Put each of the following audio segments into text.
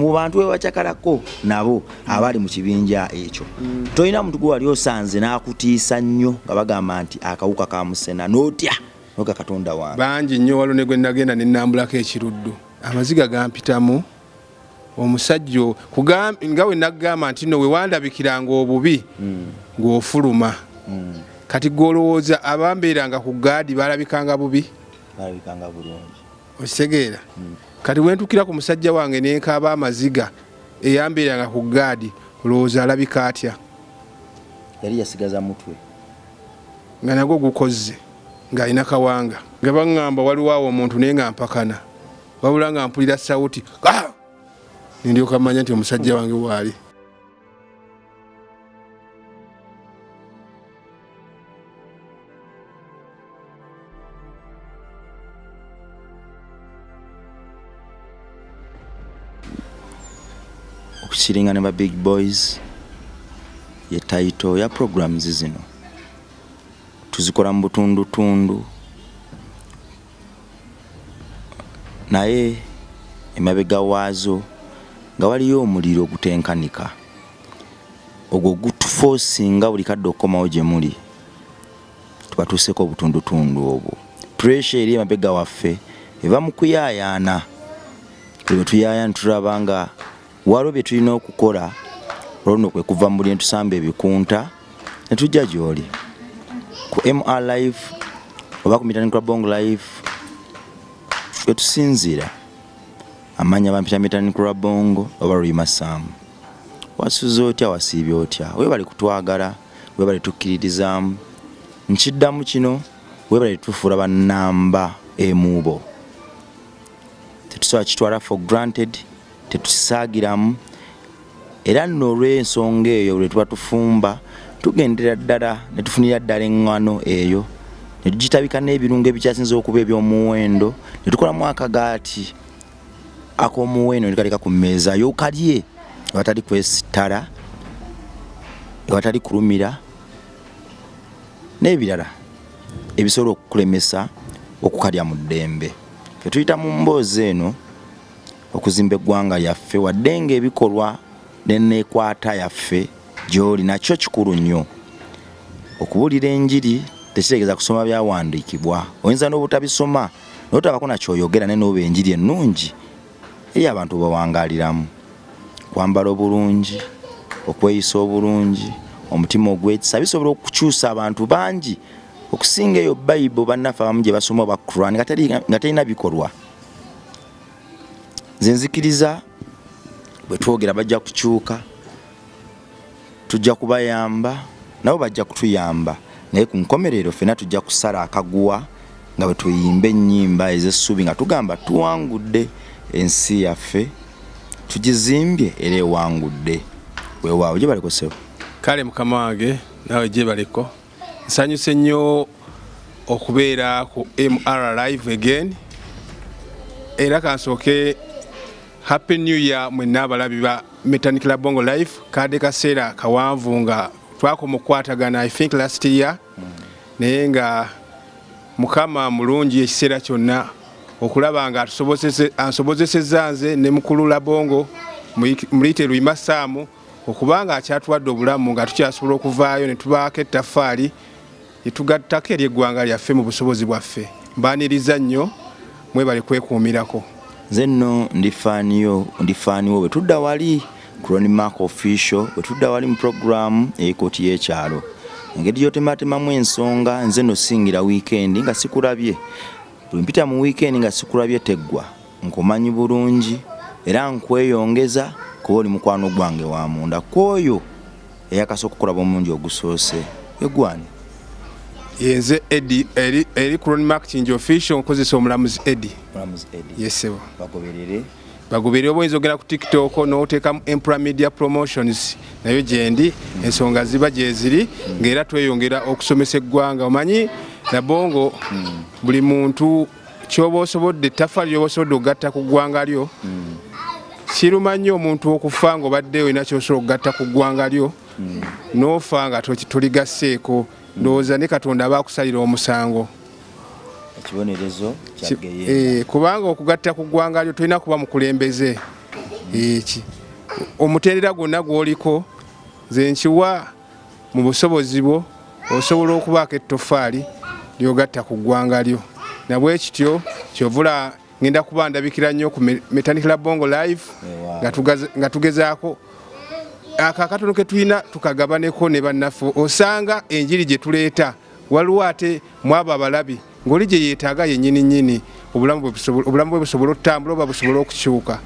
Mu bantu bewacakalako nabo abali mu kibinja ekyo, tolina muntu gwe wali osanze n'akutiisa nnyo nga bagamba nti akawuka ka musena n'otya noga Katonda wange? Bangi nnyo. Waliwo ne gwe nagenda ne nambulako ekiruddu, amaziga gampitamu. Omusajja nga we nagamba nti no wewandabikiranga obubi ng'ofuluma. Kati gwolowooza abambeeranga ku gaadi balabikanga bubi? Balabikanga bulungi. Okitegeera? Kati wentukira ku musajja wange nenkaaba amaziga, eyambeeranga ku gaadi olowooza alabika atya? Yali yasigaza mutwe. Nga nagwo gukozze, ng'alina kawanga, nga baŋŋamba waliwo awo omuntu, naye nga mpakana, wabula nga mpulira sawuti nendyoka manya nti omusajja wange waali. Okukiringa ne ba big boys ye title ya programs zino, tuzikola mu butundutundu, naye emabega waazo nga waliyo omuliro ogutenkanika, ogwo gutuforcinga buli kadde okukomawo gye muli tubatuuseko obutundutundu obwo. Pressure eri emabega waffe eva mu kuyaayaana. Bwe tuyaaya tulaba nga waliwo bye tulina okukola, olwo kwe kuva mu buli ne tusamba ebikunta ne tujja gy'oli ku MR Live oba ku Mitanikwa Bongo Live we tusinziira. Amanya bampita Mitanikwa Bongo oba Ruyima Sam. Wasuze otya? Wasiibye otya? Weebale kutwagala, weebale tukkiririzaamu. Nkiddamu kino, weebale tufuula bannamba emuubo. Tetusobola kitwala for granted, tetusaagiramu. Era nno olw'ensonga eyo, lwe tuba tufumba tugendera ddala ne tufunira ddala eŋŋano eyo ne tugitabika n'ebirungo ebikyasinze okuba eby'omuwendo, ne tukolamu akagaati ak'omuwendo ne tukaleka ku mmeeza yo kalye ewatali kwesittala, ewatali kulumira n'ebirala ebisobola okukulemesa okukalya mu ddembe. Ffe tuyita mu mboozi eno okuzimba eggwanga lyaffe, wadde ng'ebikolwa n'enneekwata yaffe gy'oli nakyo kikulu nnyo. Okubuulira enjiri tekitegeeza kusoma byawandiikibwa. Oyinza n'obutabisoma n'otabako na ky'oyogera, naye n'oba enjiri ennungi eri abantu bawangaaliramu. Kwambala obulungi, okweyisa obulungi, omutima ogw'ekisa bisobola okukyusa abantu bangi okusinga eyo Bayibo bannaffe abamu gye basoma oba Quran nga terina bikolwa. Nze nzikiriza bwe twogera bajja kukyuka, tujja kubayamba nabo bajja kutuyamba, naye ku nkomerero ffenna tujja kusala akaguwa nga bwe tuyimba ennyimba ez'essuubi nga tugamba tuwangudde ensi yaffe, tugizimbye era ewangudde. Weewaawo, gyebaleko ssebo. Kale mukama wange, naawe gyebaleko. Nsanyuse nnyo okubeera ku MR Live again, era kansooke happy new year mwenna abalabi ba Metanikila Bongo Live. Kadde kaseera kawanvu nga twakoma okukwatagana, I think last year, naye nga Mukama mulungi ekiseera kyonna okulaba nga ansobozesezza nze ne mukulu Labongo Mulite Luyima Saamu okubanga akyatuwadde obulamu nga tukyasobola okuvaayo ne tubaako ettaffaali lyetugattako eri eggwanga lyaffe mu busobozi bwaffe. Mbaaniriza nnyo, mwebale kwekuumirako. Nze nno ndi faaniyo, ndi faaniwo. Bwe tudda wali ku Ronnie Mark Official, bwe tudda wali mu puroguraamu ey'ekkooti y'ekyalo, engeri gy'otematemamu ensonga, nze nno singira wiikendi nga sikulabye. Bwe mpita mu wiikendi nga sikulabye teggwa. Nkumanyi bulungi era nkweyongeza kuba oli mukwano gwange wa munda. Ku oyo eyakasooka okulaba omulundi ogusoose, egwani? Yenze Eddie eri, eri ku Ronnie Mark Kingi Official, nkozesa omulamuzi Eddie. Mulamuzi Eddie. Yes sebo. Bagoberere. Bagoberere, oba oyinza ogenda ku TikTok n'oteekamu Emperor Media Promotions, nayo gyendi, ensonga ziba gyeziri, ng'era tweyongera okusomesa eggwanga. Omanyi Labongo, buli muntu kyoba osobodde, ettaffaali lyoba osobodde okugatta ku ggwanga lyo, kiruma nnyo omuntu okufa ng'obadde olina kyosobola okugatta ku ggwanga lyo n'ofa nga toligasseeko. Ndowooza ne Katonda aba akusalira omusango. Ekibonerezo kya Geyeena. Kubanga okugatta ku ggwanga lyo tolina kuba mukulembeze. Eki omutendera gwonna gw'oliko, nze nkiwa mu busobozi bwo, osobola okubaako ettofaali lyogatta ku ggwanga lyo. Nabwekityo kyovula ngenda kuba ndabikira nnyo ku Metanik Labongo Live, nga tugezaako ako akatono ke tulina tukagabaneko ne bannaffe. Osanga enjiri gye tuleeta waliwo ate mwabo abalabi ng'oli gye yeetaaga yennyini nnyini, obulamu bwe busobola okutambula oba busobola okukyuka.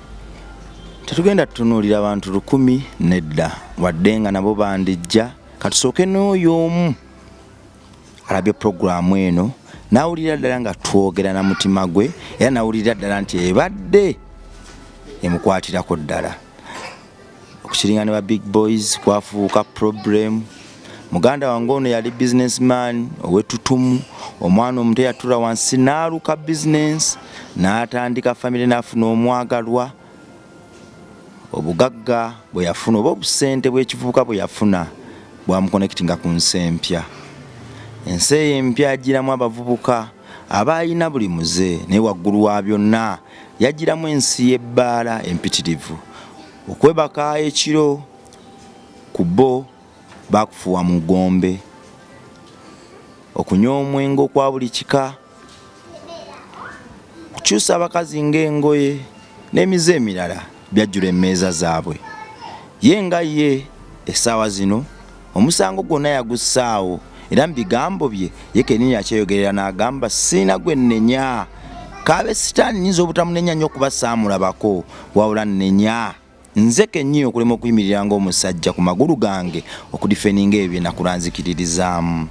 Tetugenda tutunuulira abantu 1000 nedda, wadde nga nabo bandijja. Katusooke n'oyo omu alabye puroguramu eno n'awulira ddala nga twogera na mutima gwe, era n'awulira ddala nti ebadde emukwatirako ddala. Okukiringa ne ba big boys kwafuuka problem. Muganda wange ono yali businessman ow'ettutumu, omwana omuto yatula wansi n'aluka business n'atandika famire n'afuna omwagalwa. Obugagga bwe yafuna oba obusente bw'ekivubuka bwe yafuna bwamuconnectinga ku nsi empya. Ensi eyo empya yagiramu abavubuka abalina buli muze, naye waggulu wa byonna yagiramu ensi y'ebbaala empitirivu. Okwebaka ekiro ku bo bakufuuwa mu ggombe, okunywa omwenge okwa buli kika, okukyusa abakazi ng'engoye n'emize emirala byajjula emmeeza zaabwe. Ye nga ye essaawa zino omusango gwonna yagussaawo, era mu bigambo bye ye kennyini akyeyogerera n'agamba, sirina gwe nnenya, kaabe sitaani nnyinza obutamunenya nnyo kuba saamulabako, wabula nnenya nze kennyini okulema okuyimirira ng'omusajja ku magulu gange okudifendinga ebyo bye nakula nzikiririzaamu.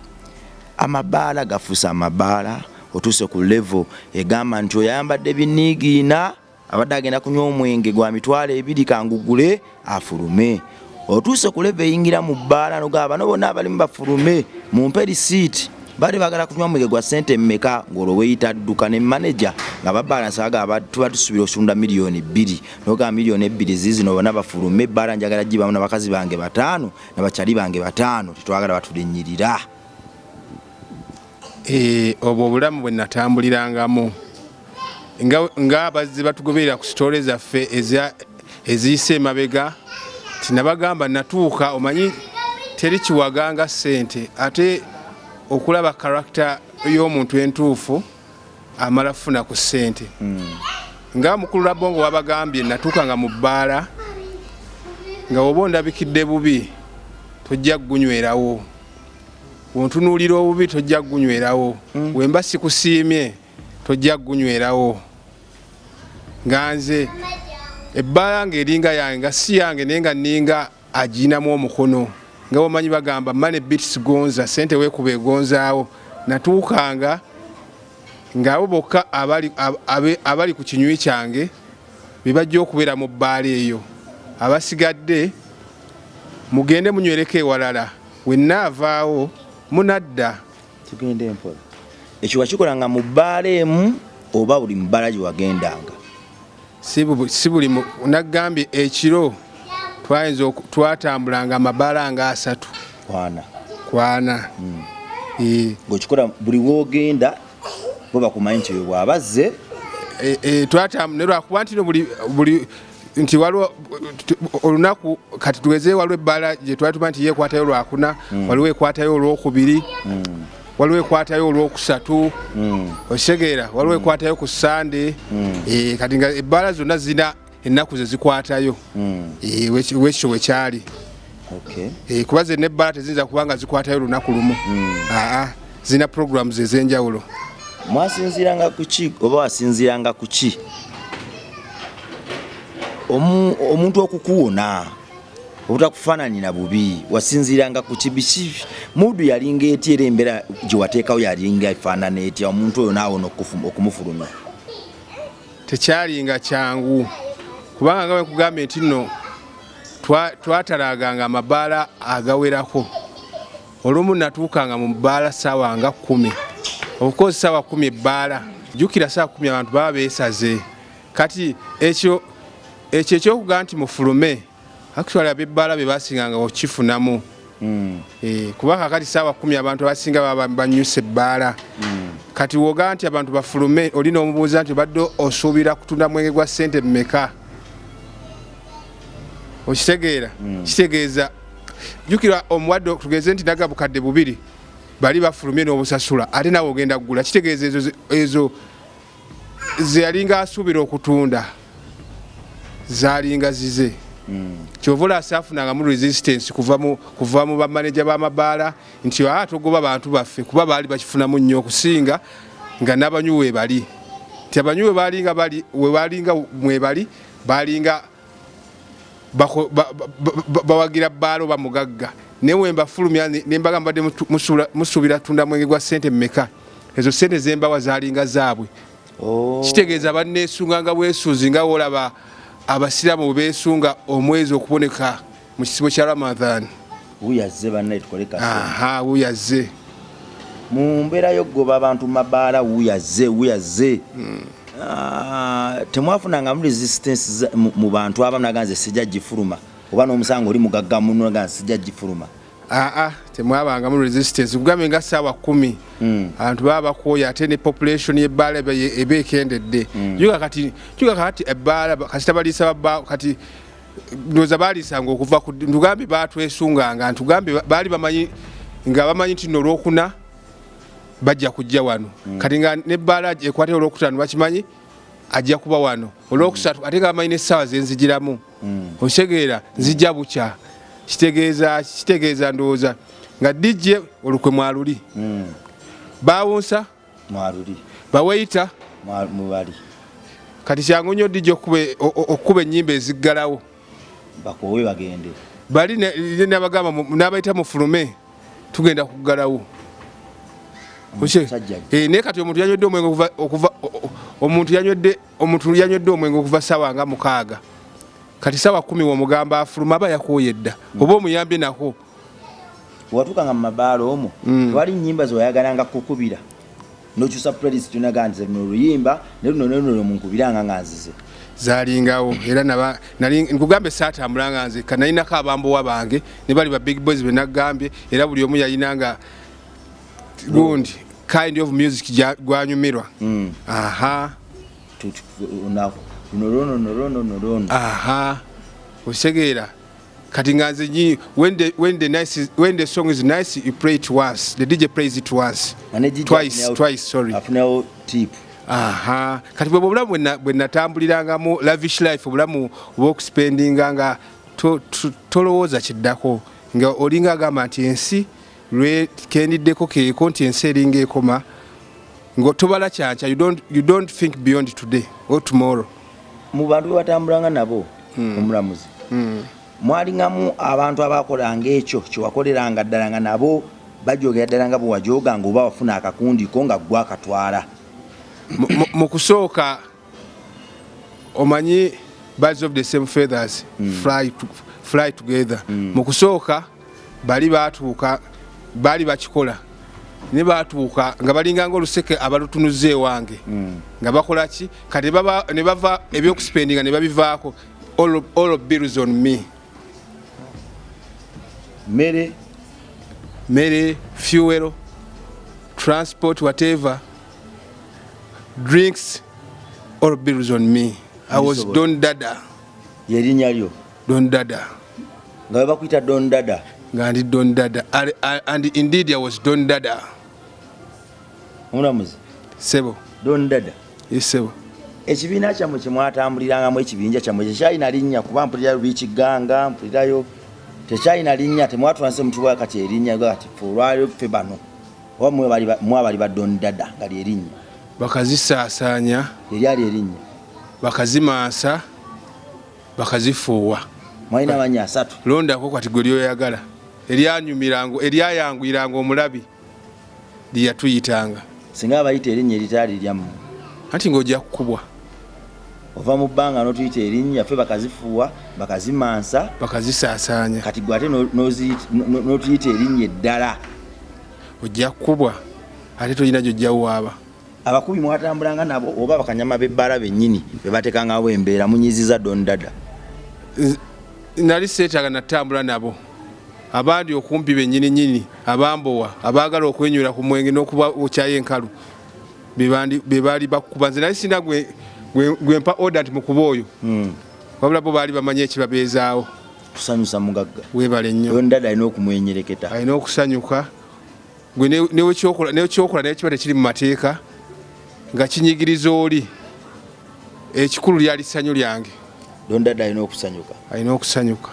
Amabaala gafuuse amabaala, otuuse ku level egamba nti oyo ayambadde biniigiina abadde agenda kunywa omwenge gwa 20,000 kangugule afulume. Otuuse ku level eyingira mu bbaala nogamba bano bonna abalimu bafulume mumpe risiiti, baali baagala kunywa mwenge gwa ssente mmeka, ng'olwo weeyita dduka ne manager nga babalansa bagamba tuba tusuubira osunda 2,000,000, nogamba 2,000,000 ziizino bonna bafulume, ebbaala njagala gibamu n'abakazi bange 5 n'abakyali bange 5, tetwagala batulinnyirira. Obwo obulamu bwe natambulirangamu nga abazze batugoberera ku sitole zaffe eziyise emabega, tinabagamba natuuka, omanyi teri kiwaganga ssente, ate okulaba karakita y'omuntu entuufu amala kufuna ku ssente. Nga mukulu Labongo wabagambye, natuukanga mu bbaala nga oba ondabikidde bubi tojja kugunywerawo, wontunuulira obubi tojja kugunywerawo, wemba sikusiimye tojja kugunywerawo. Nga nze ebbaala ng'eringa yange, nga si yange, naye nga nninga agiyinamu omukono, nga bwomanyi bagamba money beats gonza, ssente weekuba egonzaawo. Natuukanga ng'abo bokka abali ku kinywi kyange be bajja okubeera mu bbaala eyo, abasigadde mugende munywereko ewalala, wenna avaawo munadda. Tugende mpola. Ekyo wakikolanga mu bbaala emu oba buli mu bbaala gye wagendanga? Si buli, nagambye ekiro twatambulanga amabaala nga 3. Kwana. Kwana. Ng'okikola buli w'ogenda bo bakumanyi nti oyo bw'abazze. Ne lwakuba nti no buli nti waliwo olunaku kati tuweze, waliwo ebbaala gye twali tumanyi nti yeekwatayo Lwakuna, waliwo ekwatayo Olwokubiri, waliwo ekwatayo Olwokusatu, okitegeera, waliwo ekwatayo ku Sande. Kati nga ebbaala zonna zirina ennaku ze zikwatayo. Wekityo bwe kyali. Kuba zenna ebbaala teziyinza kuba nga zikwatayo lunaku lumu. Aa, zirina programs ez'enjawulo. Mwasinziiranga ku ki oba wasinziiranga ku ki omuntu okukuwona obutakufaananira bubi? Wasinziiranga ku ki? Biki mudu yalinga etya, era embeera gye wateekawo yalinga efaanana etya omuntu oyo naawona okumufulumya? Tekyalinga kyangu, kubanga nga bwe nkugambye nti nno twatalaganga amabaala agawerako. Olumu natuukanga mu bbaala ssaawa nga 10, obukozi ssaawa 10 ebbaala, jjukira ssaawa 10 abantu baba beesaze. Kati ekyo ekyokugamba nti mufulume, actually ab'ebbaala be baasinganga okukifunamu. Kuba kakati ssaawa 10 abantu abasinga baba banyuse ebbaala. Kati w'ogamba nti abantu bafulume, oli n'omubuuza nti obadde osuubira kutunda mwenge gwa ssente mmeka? Okitegeera? Kitegeeza jjukira omuwadde, tugeze nti naga 2000, bali bafulumye n'obusasula, ate naawe ogenda kugula. Kitegeeza ezo zeyalinga asuubira okutunda zalinga zize. Kyova olaba saafunangamu resistance kuva mu bamaneja b'amabaala nti aa togoba bantu baffe, kuba baali bakifunamu nnyo okusinga nga n'abanywi we bali, nti abanywi we balinga bali, we balinga mwebali, balinga bawagira bbaala oba mugagga. Naye wembafulumya nembaga mbadde musuubira tunda mwenge gwa sente mmeka, ezo sente zembawa zalinga zaabwe. Oh. Kitegeeza banneesunganga bwesuuzi, nga wolaba abasiraamu bwe beesunga omwezi okuboneka mu kisibo kya Ramadhan. Wuyazze bannaye, tukole kasente. Aha, wuyazze. Mu mbeera y'okugoba abantu mu mabaala, wuyazze wuyazze. Ah, temwafunangamu resistance mu bantu abamu naga nze sijja gifuluma, oba n'omusango oli mugagga muno naga nze sijja gifuluma? Aa, temwabangamu resistance. Kugambye nga saawa 10 abantu baba bakooye, ate ne population y'ebbaala eba ekendedde. Juga kati ebbaala kasita baliisa babba kati ndowooza baaliisanga okuva ku ntugambye batwesunganga, ntugambye baali bamanyi nga bamanyi nti nno olwokuna bajja kujja wano. Kati nga nebbaala ekwate olwokutaano, bakimanyi ajja kuba wano olwokusatu, ate nga bamanyi n'essaawa zenzigiramu. Okitegeera? Nzijja bukya. Kitegeeza ndowooza nga DJ olukwe mwaluli, bawunsa mwaluli, bawaiter mubali. Kati kyangu nnyo DJ okukuba ennyimba eziggalawo. Bakoowe bagende. Bali nabagamba n'abayita mufulume, tugenda kuggalawo. Omusajja. Eh, naye kati omuntu yanywedde omwenge okuva omuntu yanywedde omwenge okuva sawa nga 6, kati sawa 10 womugamba afuluma, aba yakooye dda, oba omuyambye nako. Watuukanga mu mabaala omwo, tewali nnyimba zewayagalanga kukubira nokyusa playlist, yonaga nti luno oluyimba ne luno ne luno munkubiranga nga nzize? Zalingawo, era nali nkugambe saatambulanga nzekka, nalinako abambowa bange ne bali ba big boys benagambye, era buli omu yalinanga gundi kind of music gwanyumirwa. Aha. Luno luno luno luno luno. Aha, okitegeera? Kati nga nze when the song is nice, you play it once, the DJ plays it once, Nga ne DJ twice, twice, sorry. Afunawo tip. Aha, kati bwe obulamu bwe natambulirangamu, lavish life, obulamu obwokuspendinga nga tolowooza kiddako, nga olinga agamba nti ensi lwe kendiddeko keeko, nti ensi eringa ekoma nga tobala kyankya. You don't think beyond today or tomorrow. Mu bantu be batambulanga nabo, omulamuzi, mwalingamu abantu abakolanga ekyo kyewakoleranga ddala, nga nabo bajogera ddala nga bwe wajoganga, oba wafuna akakundi ko nga gwe akatwala? Mu kusooka omanyi birds of the same feathers fly together. Mu kusooka bali batuuka baali bakikola, ne batuuka nga balinga nga oluseke abalutunuza ewange, nga bakola ki kati ne bava ebyokuspendinga ne babivaako, all bills on me. Mmere? Mere, fuel, transport, whatever, drinks, all bills on me. I was Ndisobola. Don Dada. Yerinnya lyo? Don Dada. Nga bwe bakuyita Don Dada? Nga ndi Don Dada. And indeed I was Don Dada. Omulamuzi. Sebo. Don Dada. Yes, sebo. Ekibiina kyammwe kye mwatambulirangamu, ekibinja kyammwe, tekyalina linnya? Kuba mpulirayo Rich Gang, mpulirayo, tekyalina linnya. Temwatwanse mutuwa kati erinnya ga kati ffe olwaliro ffe bano, oba mwe abali ba Don Dada nga lyerinnya? Bakazisaasaanya. Eryali erinnya. Bakazimansa, bakazifuuwa. Mwalina amannya asatu. Londako kati gwe lyoyagala, eryanyumiranga, eryayanguyiranga omulabi, lyeyatuyitanga. Singa abayita erinnya eritaali lyammwe? Anti ng'ojja kukubwa. Ova mu bbanga n'otuyita erinnya ffe bakazifuuwa, bakazimansa, bakazisaasaanya. Kati gwe ate n'otuyita erinnya eddala. Ojja kukubwa, ate tolina gyojja waaba. Abakubi mwatambulanga nabo, oba bakanyama b'ebbaala bennyini be batekangawo embeera munyiziza Don Dada? Nali seetaaga natambula nabo. Abandi okumpi bennyini nyini abambowa, abaagala okwenywera ku mwenge n'okuba okyayo enkalu, be baali bakuba. Nze nali sina gwe mpa order nti mukuba oyo, wabula bo baali bamanyi ekibabeezaawo. Kusanyusa mugagga. Weebale nnyo. Don Dada alina okumwenyereketa. Alina okusanyuka. Gwe newekyokola naye kiba tekiri mu mateeka nga kinyigiriza oli, ekikulu lyali ssanyu lyange. Don Dada alina okusanyuka. Alina okusanyuka.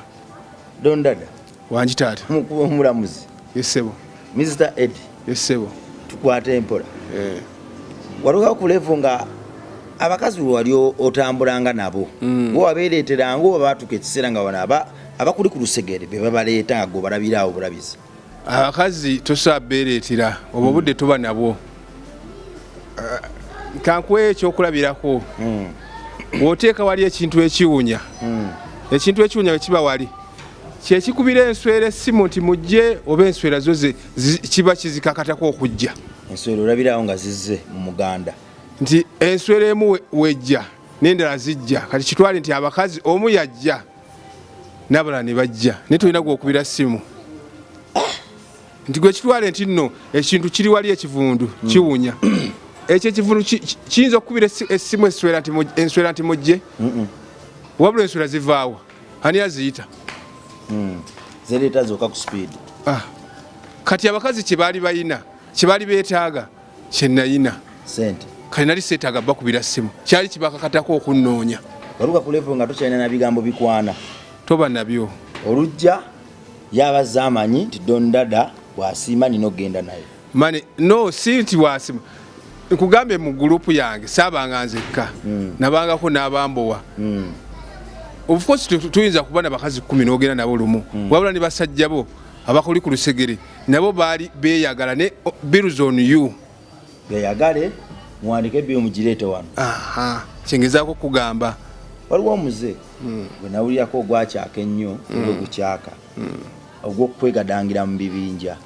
Don Dada. Wangi taata. Mukuba omulamuzi. Yesebo. Mr Eddie. Yesebo. Tukwate empola. Waliwo ku level nga abakazi wali otambulanga nabo, bo wabeereeteranga oba baatuuka ekiseera nga wano abakuli ku lusegere be babaleeta nga gwe obalabira awo bulabizi? Abakazi tosobola beereetera, obwo obudde tuba nabwo. Kankuwe ekyokulabirako. Bw'oteeka wali ekintu ekiwunya, ekintu ekiwunya bwe kiba wali kyekikubira enswera essimu nti mujje, oba enswera zo kiba kizikakatako okujja. Enswera olabirawo nga zizze mu muganda. Nti enswera emu wejja n'endala zijja. Kati kitwale nti abakazi omu yajja n'abalala ne bajja, naye tolina gwokubira ssimu nti gwe kitwale nti nno ekintu kiri wali ekivundu kiwunya. Ekyo ekivundu kiyinza okukubira essimu enswera nti mujje, wabula enswera zivaawa, ani aziyita? Zereeta zokka ku speed. Kati abakazi kyebaali bayina, kyebaali beetaaga kyenayina. Sente. Kati nali seetaaga bakubira ssimu, kyali kibakakatako okunnoonya. Waluka ku level nga tokyalina na bigambo bikwana. Toba nabyo. Olujja yabazza amanyi nti Don Dada bw'asiima nina okugenda naye. Mane no si nti wasima, nkugambye mu gurupu yange saabanga nzekka, nabangako n'abambowa. Of course tuyinza kuba nabakazi 10 n'ogenda nabo lumu, wabula ne basajja bo abakuli ku lusegere nabo baali beeyagala ne bills on you. Beyagale muwandike bill mugireete wano. Aha, kyengezaako kugamba. Waliwo omuze gwe nawulirako ogwakyaka ennyo, oba ogukyaka, ogw'okwegadangira mu bibinja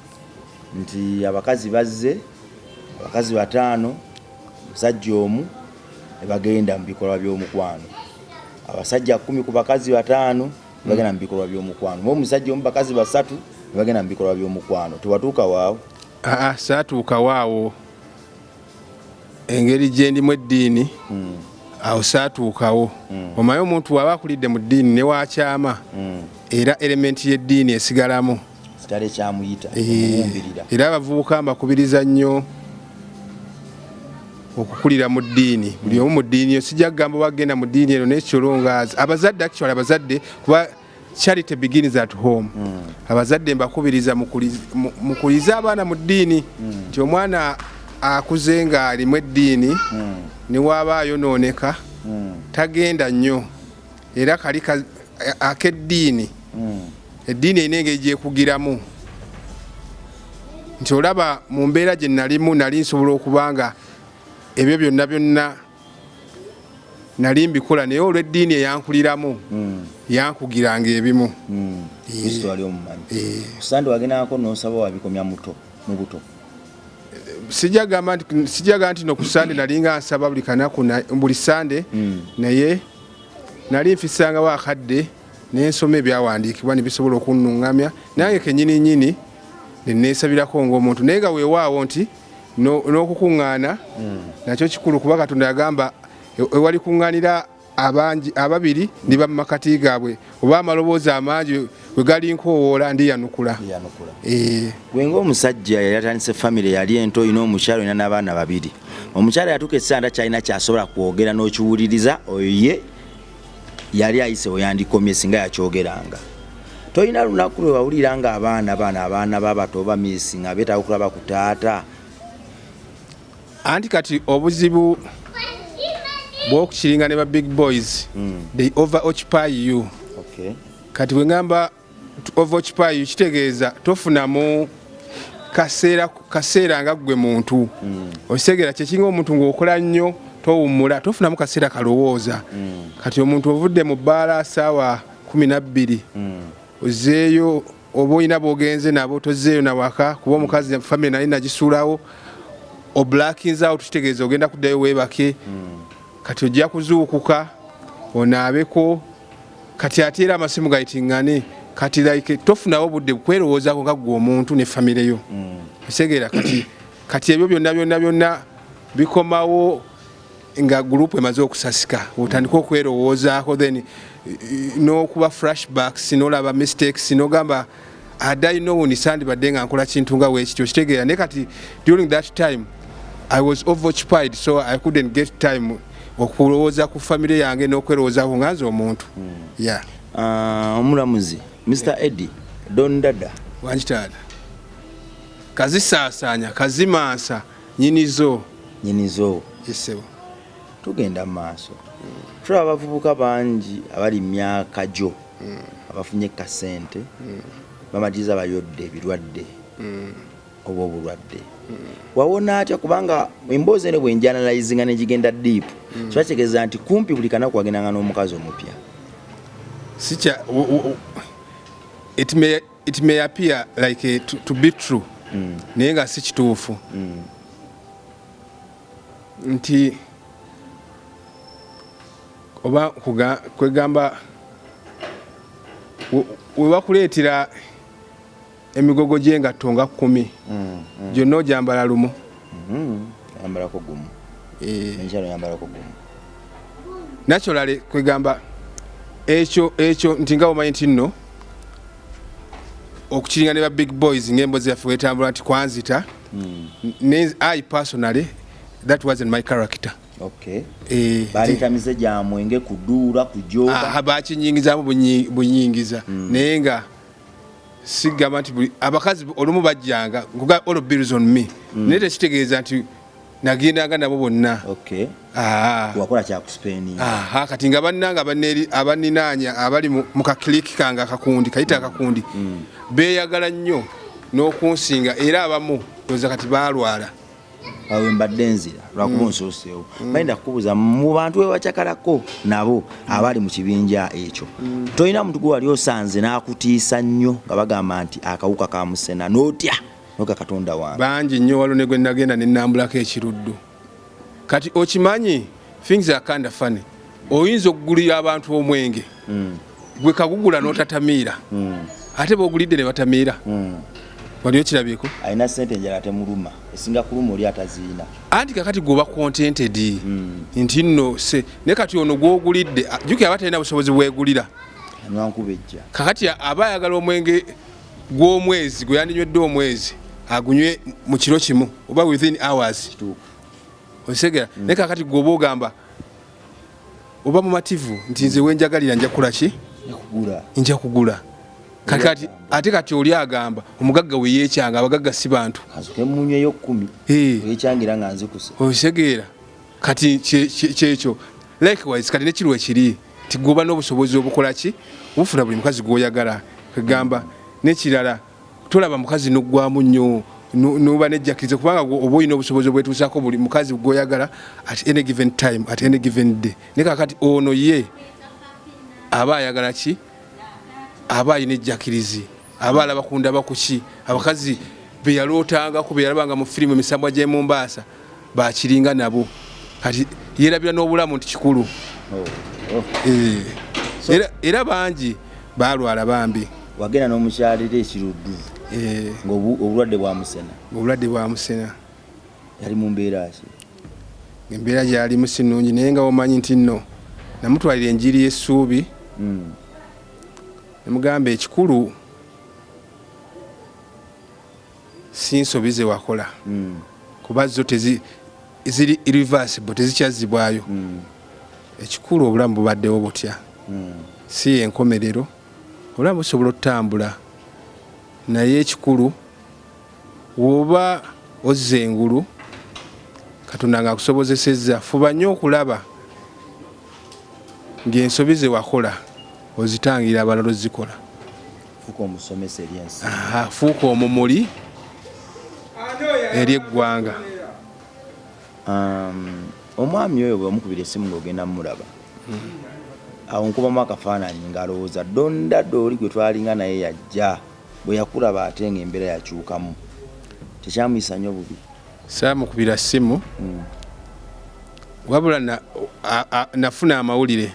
nti abakazi bazze, abakazi 5, omusajja omu, ne bagenda mu bikolwa by'omukwano. Abasajja 10 ku bakazi 5 ne bagenda mu bikolwa by'omukwano, oba omusajja omu bakazi 3 ne bagenda mu bikolwa by'omukwano. Tewatuuka waawo? Aa, saatuuka waawo. Engeri gye ndimu eddiini, awo saatuukawo. Omanyi omuntu waba akulidde mu ddiini ne wakyama, era elementi y'eddiini esigalamu. Kitale kyamuyita, omubumbirira. Era abavubuka mbakubiriza nnyo okukulira mu ddiini, buli omu mu ddiini yo. Sijja kugamba wagenda mu ddiini eno nekyolongaaza abazadde, actually abazadde, kuba charity begins at home. Abazadde mbakubiriza mukulize abaana mu ddiini, nti omwana akuze nga alimu eddiini, ne waaba ayonooneka tagenda nnyo, era kali ak'eddiini. Eddiini erina engeri gyekugiramu nti olaba mu mbeera gye nalimu, nali nsobola okuba nga ebyo byonna byonna nali mbikola, naye olw'eddiini eyankuliramu yankugiranga ebimu. Kristo wali omumanyi. Sande wagendangako n'osaba, wabikomya muto mu buto? Sijagamba nti no ku Sande nalinga nsaba buli kanaku, buli Sande, naye nali nfisangawo akadde nensoma ebyawandiikibwa ne bisobola okunnuŋŋamya nange kennyini nnyini ne neesabirako ng'omuntu. Naye nga weewaawo nti n'okukuŋŋaana nakyo kikulu, kuba Katonda yagamba ewali kuŋŋaanira abangi ababiri ndiba mu makati gaabwe, oba amaloboozi amangi we gali nkoowoola ndiyanukula. Ndiyanukula. Gwe ng'omusajja yali atandise famire, yali ento, olina omukyalo, olina n'abaana 2. Omukyala yatuuka ekiseera takyalina kyasobola kwogera n'okiwuliriza, oyo ye yali ayise weyandikomye singa yakyogeranga. Tolina lunaku lwe wawulira nga abaana bano, abaana b'abato oba miisi, nga beetaaga okulaba ku taata? Anti kati obuzibu bw'okukiringa ne ba big boys, they over occupy you. Kati bwe ngamba over occupy you, kitegeeza tofunamu kaseera nga ggwe muntu. Okitegeera kyekinga omuntu ng'okola nnyo towummula, tofunamu kaseera kalowooza. Kati omuntu ovudde mu bbaala ssaawa 12, ozzeeyo oba olina b'ogenze nabo, tozzeeyo nawaka kuba omukazi famire nali nagisuulawo, oblackinze out, kitegeeza ogenda kuddayo weebake. Kati ojja kuzuukuka onaabeko, kati ate era amasimu gayitiŋŋane, kati like tofunawo budde kwerowoozaako nga ggwe omuntu ne famire yo. Okitegeera? Kati ebyo byonna byonna byonna bikomawo nga gurupu emaze okusasika, otandika okwerowoozaako, then N'okuba flashbacks, n'olaba mistakes, n'ogamba had I known sandibadde nga nkola kintu nga weekityo, kitegeera. Naye kati during that time I was overoccupied, so I couldn't get time okulowooza ku famire yange n'okwerowoozaako nga nze omuntu, yeah. Omulamuzi Mr Eddie Don Dada. Wangi taata, kazisaasaanya kazimansa nyinizo. Nyinizo. Esebo. Tugenda mu maaso, tulaba abavubuka bangi abali mu myaka gyo abafunye kasente, bamaliriza bayodde ebirwadde oba obulwadde. Wawona atya? Kubanga emboozi eno bwenjanalizinga negigenda deep, kiba kitegeeza nti kumpi buli kanaku wagendanga n'omukazi omupya. Sikya it may appear like to be true, naye nga si kituufu nti oba kwegamba we bakuleetera emigogo gy'engatto nga 10, gyonna ogyambala lumu? Yambalako gumu. Enkyalo yambalako gumu. Naturally, kwegamba ekyo nti nga omanyi nti nno okukiringa ne ba big boys ng'emboozi yaffe wetambula nti kwanzita. Ne I personally, that wasn't my character. Baleeta mize gya mwenge, kuduula, kujooga. Aha, bakinyingizaamu bunyingiza, naye nga sigamba nti abakazi olumu bajjanga nkuga all bills on me, naye tekitegeeza nti nagendanga nabo bonna. Wakola kyakuspeninga. Aha, kati nga bannanga abaninaanya abali mu ka clique kange, akakundi kayita akakundi, beeyagala nnyo n'okunsinga, era abamu oza kati baalwala. Awo mbadde nzira lwakuba onsooseewo, bayinda kukubuuza mu bantu bewacakalako nabo abali mu kibinja ekyo, tolina muntu gwe wali osanze n'akutiisa nnyo nga bagamba nti akawuka ka musena, n'otya noga Katonda wange? Bangi nnyo. Waliwo ne gwe nagenda nenambulako ekiruddu. Kati okimanyi, things are kind of funny. Oyinza okugulira abantu omwenge, gwe kagugula n'otatamiira, ate boogulidde ne batamiira. Wali okirabyeko? Alina sente enjala temuluma, esinga kuluma oli ataziina. Anti kakati gwoba contented nti nno se naye kati ono gwogulidde, jjukira aba talina busobozi bwegulira. Anywa nkuba ejja. Kakati aba ayagala omwenge gw'omwezi gwe yandinywedde omwezi agunywe mu kiro kimu oba within hours. Osegera? Naye kakati gwoba ogamba oba mumativu nti nze wenjagalira nja kukola ki? Nekugula. Nja kugula. Kakati ate kati oli agamba omugagga we yeekyanga, abagagga si bantu. Azuke munyweyo 10. Wekyangira nga nzikuse. Ositegeera? Kati kyekyo. Likewise kati nekiriwa ekiri nti gwoba n'obusobozi obukola ki, bufuna buli mukazi gwoyagala. Kegamba nekirala, tolaba mukazi noggwamu nnyo noba nejjakiriza, kubanga oba olina obusobozi obwetuusako buli mukazi gwoyagala at any given time, at any given day. Naye kakati ono ye aba ayagala ki, aba alina ejjakirizi, aba alaba kundaba kuki, abakazi beyalootangako, beyalabanga mu firimu, emisambwa gy'e Mumbaasa, bakiringa nabo. Kati yerabira n'obulamu nti kikulu. Oh. Era bangi balwala bambi. Wagenda n'omukyalira ekiruddu ng'obulwadde bwa musena? Obulwadde bwa musena. Yali mu mbeera ki? Embeera gyalimu si nnungi, naye nga omanyi nti nno namutwalira enjiri y'essuubi, nemugamba ekikulu si nsobi ze wakola, kuba zo ziri irreversible, tezikyazzibwayo. Ekikulu obulamu bubaddewo butya, si enkomerero. Obulamu busobola okutambula, naye ekikulu woba ozza engulu, Katonda nga akusobozesezza, fuba nnyo okulaba ng'ensobi ze wakola ozitangira abalala ozikola. Fuuka omusomesa eri ensi. Aha, fuuka omumuli eri eggwanga. Omwami oyo bwe wamukubira essimu ng'ogenda mumulaba, awo nkubamu akafaananyi ng'alowooza Don Dada oli gwe twalinga naye yajja. Bwe yakulaba ate ng'embeera yakyukamu, tekyamuyisa nnyo bubi? Saamukubira ssimu, wabula nafuna amawulire.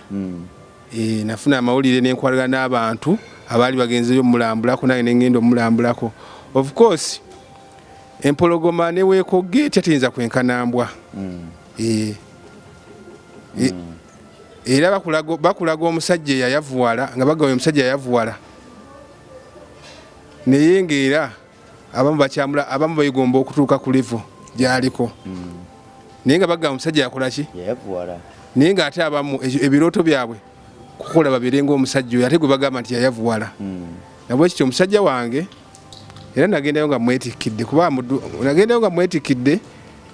Nafuna amawulire nenkwalagana n'abantu abaali bagenzeyo omulambulako, nange nengenda omulambulako. Of course empologoma neweekogga etya teyinza kwenkanambwa. Era bakulaga omusajja eyayavuwala nga bagamba omusajja yayavuwala, naye ng'era abamu bakyamula, abamu begomba okutuuka ku level gy'aliko, naye nga bagamba omusajja yakola ki, naye ng'ate abamu ebirooto byabwe kukola babeere ng'omusajja oyo ate gwe bagamba nti yayavuwala. Nabwekityo omusajja wange era nagendayo nga mwetikkidde, kuba nagendayo nga mwetikkidde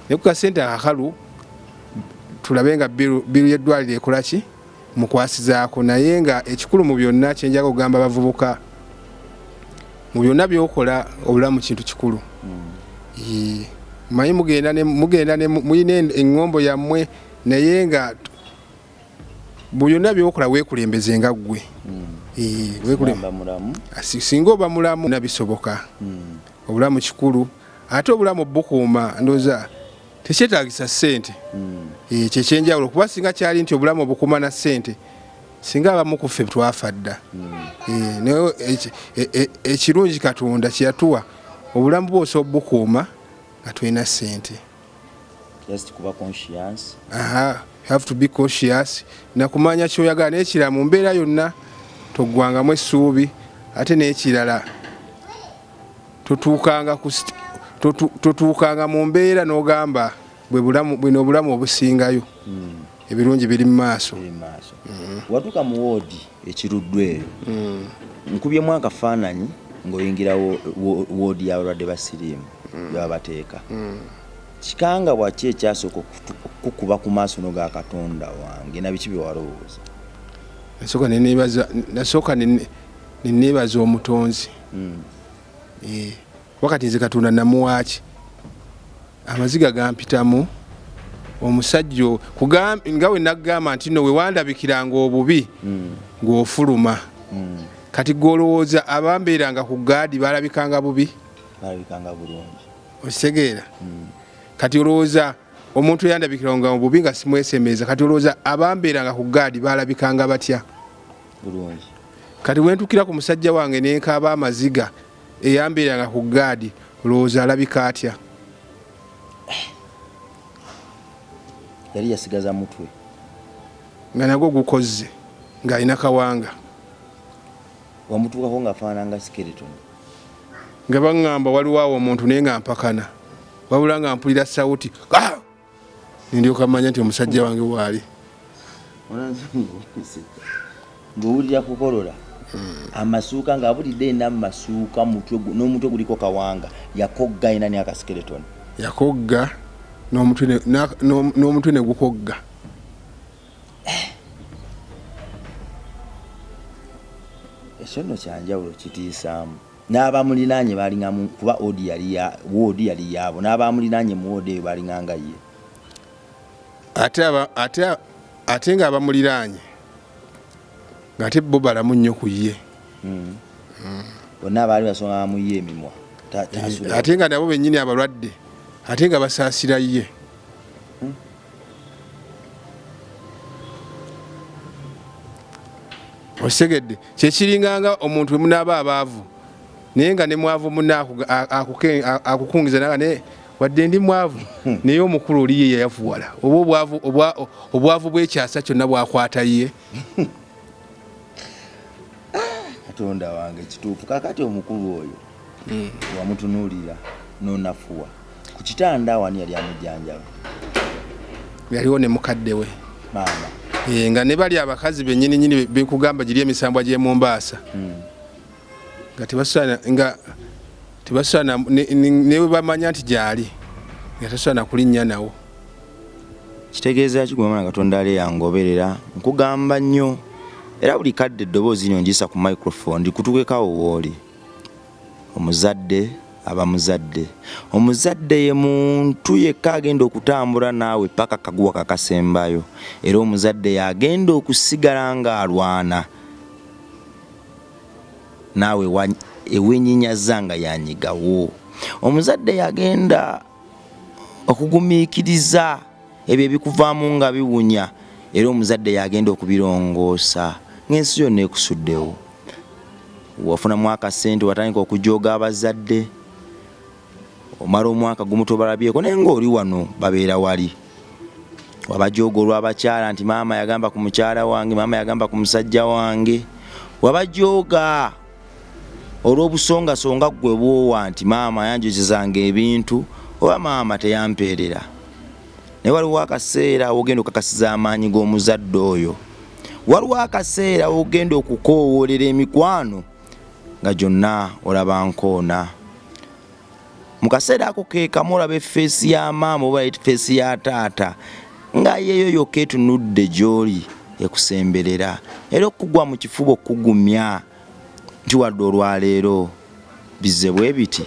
ne ku kasente akakalu tulabe nga biru y'eddwaliro ekola ki, mukwasizaako. Naye nga ekikulu mu byonna kyenjaga okugamba abavubuka, mu byonna byokola obulamu kintu kikulu. Manyi mugenda muyina eŋŋombo yammwe, naye nga mu byonna byokola weekulembeze nga ggwe. Singa oba mulamu nabisoboka. Obulamu kikulu, ate obulamu bukuuma ndowooza tekyetaagisa ssente. Kyekyenjawulo, kuba singa kyali nti obulamu obukuuma na ssente, singa abamu ku ffe twafa dda. Naye ekirungi Katonda kyeyatuwa obulamu bwose obukuuma nga tulina ssente. Just kuba conscious. Aha, you have to be cautious nakumanya kyoyagala. N'ekirala mu mbeera yonna toggwangamu essuubi, ate n'ekirala totuukanga mu mbeera n'ogamba bwino obulamu obusingayo. Ebirungi biri mu maaso. Watuuka mu woodi ekiruddwa eyo, nkubyemu akafaananyi ng'oyingira woodi y'abalwadde ba siriimu gyebabateeka. Kikanga bwaki ekyasooka okukuba ku maaso noga Katonda wange, na biki bye walowooza? Nasooka neneebaza omutonzi. Wakati nze Katonda namuwaaki, amaziga gampitamu. Omusajja nga we nagamba nti no wewandabikiranga obubi ng'ofuluma. Kati gw'olowooza abambeeranga ku gaadi balabikanga bubi? Balabikanga bulungi. Okitegeera? Kati olowooza omuntu eyandabikiranga obubi nga simwesemeza, kati olowooza abambeeranga ku gaadi balabikanga batya? Bulungi. Kati wentukira ku musajja wange nenkaaba amaziga eyambeeranga ku gaadi, olowooza alabika atya? Yali yasigaza mutwe nga nagwo gukozze, ng'alina kawanga. Wamutuukako ng'afaanana nga skeleton. Nga baŋŋamba waliwo awo omuntu, naye nga mpakana, wabula nga mpulira sawuti nendyoka manya nti omusajja wange waali. Ng'owulira kukolola amasuuka ng'abulidde ena mu masuuka, n'omutwe guliko kawanga, yakogga ena ne akaskeleton. Yakogga n'omutwe ne gukogga. Ekyo nno kyanjawulo, kitiisaamu. N'abamulinaanye balingamu, kuba woodi yali yaabo, n'abamulinaanye mu woodi eyo balinganga ye. Ate nga abamuliraanye ng'ate bo balamu nnyo ku ye. Bonna abaali basonga mu ye emimwa. Ate nga nabo bennyini abalwadde ate nga basaasira ye. Okitegedde? Kyekiringanga omuntu bwe munaaba abaavu, naye nga ne mwavu munne akukungiza naga naye wadde ndi mwavu, naye omukulu oli ye yayavuwala, oba obwavu bw'ekyasa kyonna bwakwata ye. Katonda wange, kituufu. Kakati omukulu oyo wamutunuulira n'onafuwa ku kitanda, awani yali amujjanjaba? Yaliwo ne mukadde we. Maama. Nga ne bali abakazi bennyini nyini bekugamba giri emisambwa gy'e Mombaasa, nga tebasaana, nga tebasaana ne bwe bamanya nti gyali, nga tasaana kulinnya nawo. Kitegeeza ki gwe Katonda ali yangoberera? Nkugamba nnyo, era buli kadde eddoboozi lino ngiyisa ku microphone likutukekawo wooli. Omuzadde aba muzadde. Omuzadde ye muntu yekka agenda okutambula naawe paka kaguwa kakasembayo, era omuzadde yagenda okusigala ng'alwana naawe ewennyinyaza nga yanyigawo. Omuzadde yagenda okugumiikiriza ebyo ebikuvaamu nga biwunya, era omuzadde yagenda okubirongoosa ng'ensi yonna ekusuddewo. Wafunamu akasente, watandika okujooga abazadde, omala omwaka gumu tobalabyeko, naye ng'oli wano babeera wali. Wabajooga olw'abakyala nti maama yagamba ku mukyala wange, maama yagamba ku musajja wange. Wabajooga olw'obusongasonga ggwe bwowa nti maama yanjozezanga ebintu oba maama teyampeerera. Naye waliwo akaseera wogenda okukakasiza amaanyi g'omuzadde oyo. Waliwo akaseera wogenda okukoowoolera emikwano nga gyonna olaba nkoona. Mu kaseera ako ke kamu olaba effeesi ya maama oba effeesi ya taata nga yeeyo yokka etunudde gy'oli ekusemberera era okukugwa mu kifuba okukugumya nti wadde olwaleero bizze bwe biti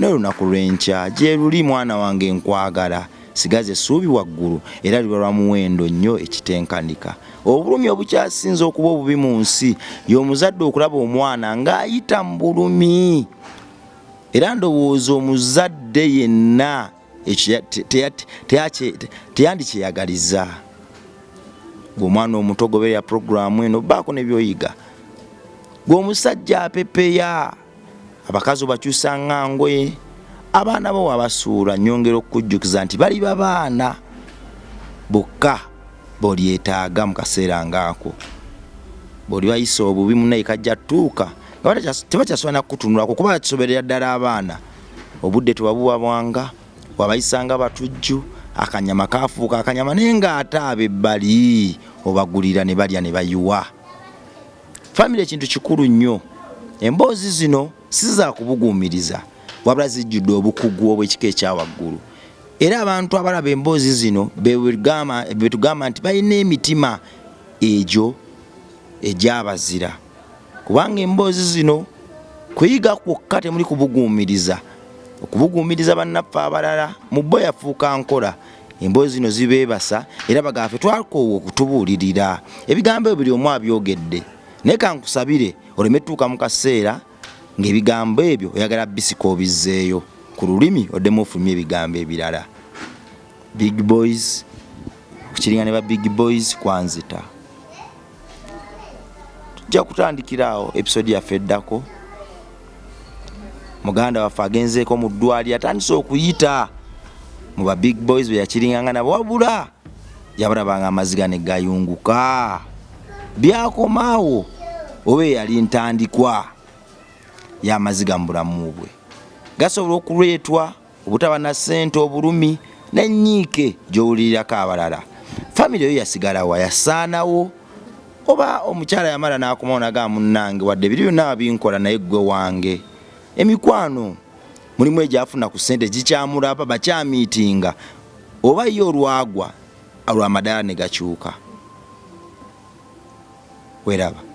n'olunaku lw'enkya gyeruli mwana wange nkwagala sigaza essuubi waggulu era liba lwa muwendo nnyo ekitenkanika. Obulumi obukyasinze okuba obubi mu nsi y'omuzadde okulaba omwana ng'ayita mu bulumi. Era ndowooza omuzadde yenna ekyo teyandikyeyagaliza. Gwe omwana omuto goberera pulogulaamu eno baako ne by'oyiga. Gwe omusajja apepeya abakazi obakyusa nga ngoye, abaana bo wabasuula, nnyongera okukujjukiza nti baliba baana bokka b'olyetaaga mu kaseera ng'ako. Bw'olibayisa obubi munnaye kajja tuuka nga tebakyasobola na kukutunulako kuba bakisoberera ddala abaana. Obudde tewabuwa bwanga, wabayisa nga batujju, akanyama kaafuuka akanyama naye ng'ate ab'ebbali obagulira ne balya ne bayiwa. Famire kintu kikulu nnyo. Emboozi zino si za kubuguumiriza wabula zijjudde obukugu obw'ekika ekya waggulu. Era abantu abalaba emboozi zino be tugamba nti balina emitima egyo egy'abazira kubanga emboozi zino kuyiga kwokka temuli kubuguumiriza. Okubuguumiriza bannaffe abalala mu bo yafuuka nkola. Emboozi zino zibeebasa era bagamba ffe twakoowa okutubuulirira. Ebigambo ebyo buli omu abyogedde naye kankusabire oleme tuuka mu kaseera ng'ebigambo ebyo oyagala bisika obizzeeyo ku lulimi oddemu ofulumye ebigambo ebirala. Big boys okukiringa ne ba big boys kwanzita. Tujja kutandikira awo episode yaffe eddako. Muganda waffe agenzeeko mu ddwaliro atandise okuyita mu ba big boys be yakiringanga nabo wabula yabalabanga amaziga ne gayunguka. Byakomaawo oba eyali ntandikwa y'amaziga mu bulamu bwe. Gasobola okuleetwa obutaba na ssente, obulumi n'ennyiike gy'owulirirako abalala. Famire yo yasigala wa? Yasaanawo oba omukyala yamala n'akomawo n'agamba munnange wadde biri byonna babinkola naye ggwe wange. Emikwano mulimu egyafuna ku ssente gikyamulaba bakyamiitinga oba ye olwagwa olw'amadaala ne gakyuka. Weraba.